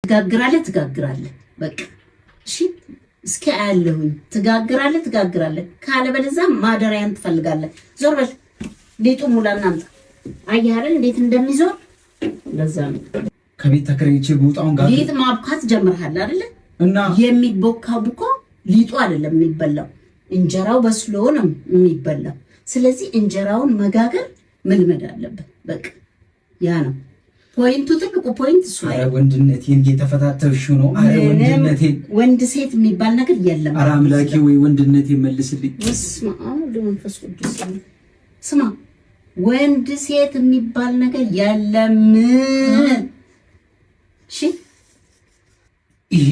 ትጋግራለህ ትጋግራለህ። በቃ እሺ፣ እስኪ አያለሁኝ። ትጋግራለህ ትጋግራለህ፣ ካለበለዚያ ማደሪያን ትፈልጋለህ። ዞር በል፣ ሊጡ ሙላና አምጣ። አየህ አይደል እንዴት እንደሚዞር? ለዛ ነው። ከቤት ተከራይቼ ብወጣውን ጋር ሊጥ ማብካት ጀምረሃል አይደለ? እና የሚቦካው ቡኮ ሊጡ አይደለም የሚበላው፣ እንጀራው በስሎ ነው የሚበላው። ስለዚህ እንጀራውን መጋገር መልመድ አለብህ። በቃ ያ ነው point ኡ፣ ትልቁ point እሱ አረ ላይ ነው። ወንድነቴን እየተፈታተንሽው ነው። አረ ምንም ወንድነቴን ወንድ ሴት የሚባል ነገር የለም። አረ አምላኬ ወይ ወንድነቴን መልስልኝ። በስመ አብ ወወልድ ወመንፈስ ቅዱስ። ስማ፣ ወንድ ሴት የሚባል ነገር የለም። እሺ። ይሄ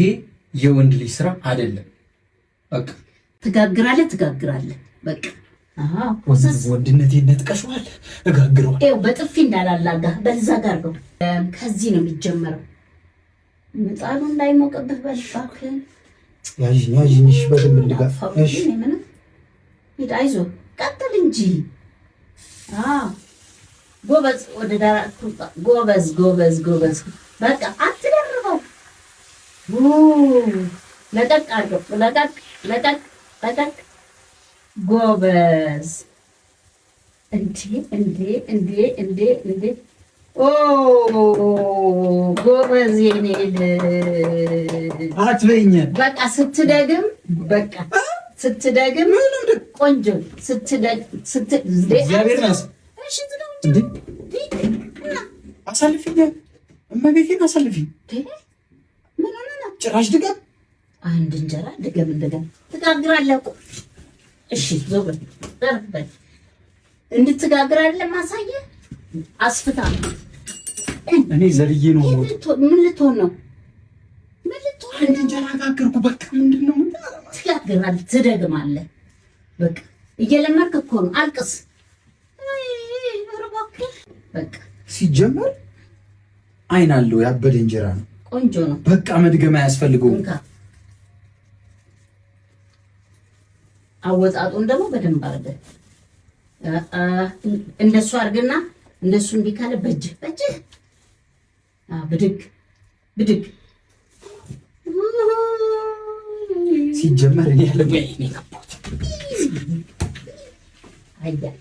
የወንድ ልጅ ስራ አይደለም። በቃ። ትጋግራለህ ትጋግራለህ። በቃ አዎ። ወንድነቴን ነጥቀሽዋል። እጋግረዋል። ይኸው በጥፊ እንዳላላጋ በዛ ጋር ነው። ከዚህ ነው የሚጀመረው። ምጣዱ እንዳይሞቅብህ በል እባክህን። ያዥኝ ያዥኝ። እሺ በደንብ እንድጋ። እሺ። ምንም ሂድ፣ አይዞህ፣ ቀጥል እንጂ። አዎ ጎበዝ፣ ወደ ዳር አትውጣ። ጎበዝ ጎበዝ ጎበዝ። በቃ አትደርበው። ለቀቅ አድርገው። ለቀቅ ለቀቅ ለቀቅ። ጎበዝ። እንዴ እንዴ እንዴ እንዴ እንዴ! ኦ ጎበዝ የኔ ልጅ። አትበይኝ። በቃ ስትደግም፣ በቃ ስትደግም ቆንጆ ስትደግም እግዚአብሔር ናስ። እሺ ዝጋው። እንዴ! እና አሳልፊኝ፣ እመቤቴን አሳልፊኝ። ምን ሆነ ነው? ጭራሽ ድገም። አንድ እንጀራ ድገም እንደገና ትጋግራለህ እኮ። እሺ ዞር በል ዞር በል። እንድትጋግር አይደለም ማሳየህ፣ አስፍታ። እኔ ዘልዬ ነው የምወጣው። ምን ልትሆን ነው? ምን ልትሆን አንድ ነው? እንጀራ ጋገርኩ። በቃ ምንድን ነው? ትጋግራለህ፣ ትደግማለህ። በቃ እየለመድክ እኮ ነው። አልቅስ። አይ ኧረ እባክህ በቃ። ሲጀመር አይን አለው፣ ያበደ እንጀራ ነው። ቆንጆ ነው። በቃ መድገም አያስፈልገውም። እንካ፣ አወጣጡን ደግሞ በደንብ አድርገህ እንደሱ አድርግና እንደሱ እምቢ ካለ በእጅህ በእጅህ ብድግ ብድግ። ሲጀመር እኔ ያለ ሙያዬ ነው የገባሁት። አያ